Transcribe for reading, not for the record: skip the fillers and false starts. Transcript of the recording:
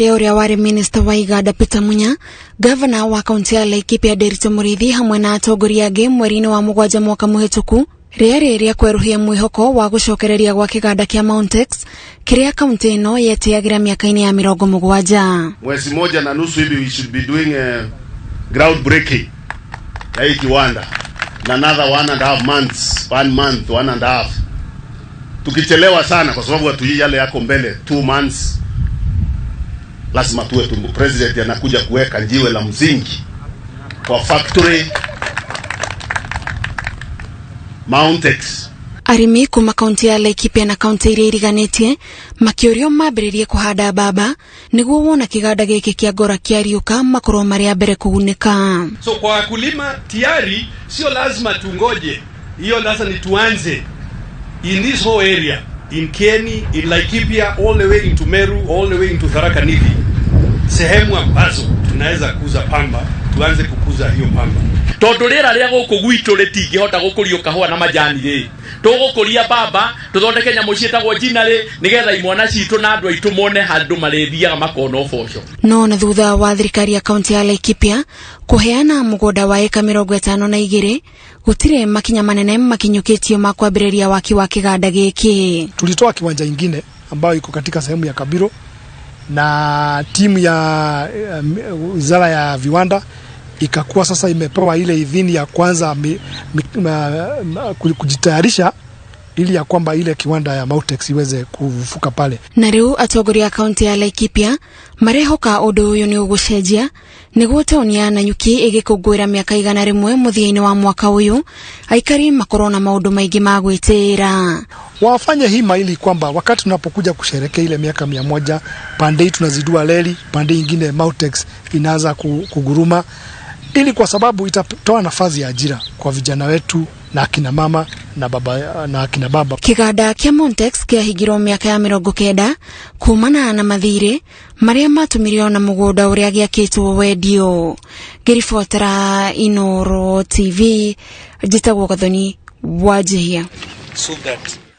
hĩndĩ ya ũrĩa warĩ minista wa iganda Peter Munya, gavana wa kaunti ya Laikipia Nderitu Mũrĩithi hamwe na atongoria angĩ mweri-inĩ wa mũgwanja mwaka mũhĩtũku rĩarĩ rĩa kwerũhia mwĩhoko wa gũcokereria gwa kĩganda kĩa Mountex kĩrĩa kaunti ĩno yetĩagĩra mĩaka-inĩ ya 70. Mwezi moja na nusu hivi we should be doing a ground breaking ya hii kiwanda na another 1.5 months, one month, 1.5. Tukichelewa sana kwa sababu hatujui yale yako mbele, 2 months, lazima tuwe tu president anakuja kuweka jiwe la msingi kwa factory Mountex. Arĩmi kuma kaunti ya Laikipia na kaunti iria iriganĩtie makĩũrio mambĩrĩrie kũhanda mbamba nĩguo wona kĩganda gĩkĩ kĩa ngora kĩariũka makorwo marĩ a mbere kũgunĩka. So kwa wakulima tayari, sio lazima tungoje hiyo, sasa ni tuanze in this whole area, in Kieni, in Laikipia, all the way into Meru, all the way into Tharaka Nithi, sehemu ambazo tunaweza kuza pamba, tuanze kukuza hiyo pamba. Tondu rĩera rĩa gũkũ gwitũ rĩtingĩhota gũkũrio kahũa na majani rĩ, tũgũkũria mbamba, tũthondeke nyamũ ciĩtagwo ginnery, nĩgetha imwana citũ na andũ aitũ mone handũ marĩthiaga makona ũboco. No na thutha wa thirikari ya kaunti ya Laikipia kũheana mũgũnda wa ĩka 52, gũtirĩ makinya manene makinyũkĩtio ma kwambĩrĩria waki wa kĩganda gĩkĩ. Tulitoa kiwanja ingine ambayo iko katika sehemu ya Kabiro na timu ya wizara ya viwanda ikakuwa sasa imepewa ile idhini ya kwanza kujitayarisha ili ya kwamba ile kiwanda ya Mautex iweze kufufuka pale. Na rĩu atongoria a kaunti ya Laikipia marehoka ũndũ ũyũ nĩ ũgũcenjia nĩguo taũni ya Nanyuki ĩgĩkũngũĩra mĩaka 100 mũthia-inĩ wa mwaka ũyũ, aikari makorwo na maũndũ maingĩ ma gwĩtĩĩra. Wafanye hima ili kwamba wakati tunapokuja kusherehekea ile miaka 100, pande hii tunazindua reli, pande ingine Mautex inaanza kuguruma, ili kwa sababu itatoa nafasi ya ajira kwa vijana wetu na akina mama na baba na akina baba. Kĩganda kĩa Montex kĩahingirwo mĩaka ya 90 kumana na mathirĩ marĩa matũmire ona mũgũnda ũrĩa gĩakĩtwo wendio. Ngĩribotera Inoro TV, njĩtagwo Gathoni Wanjihia. So that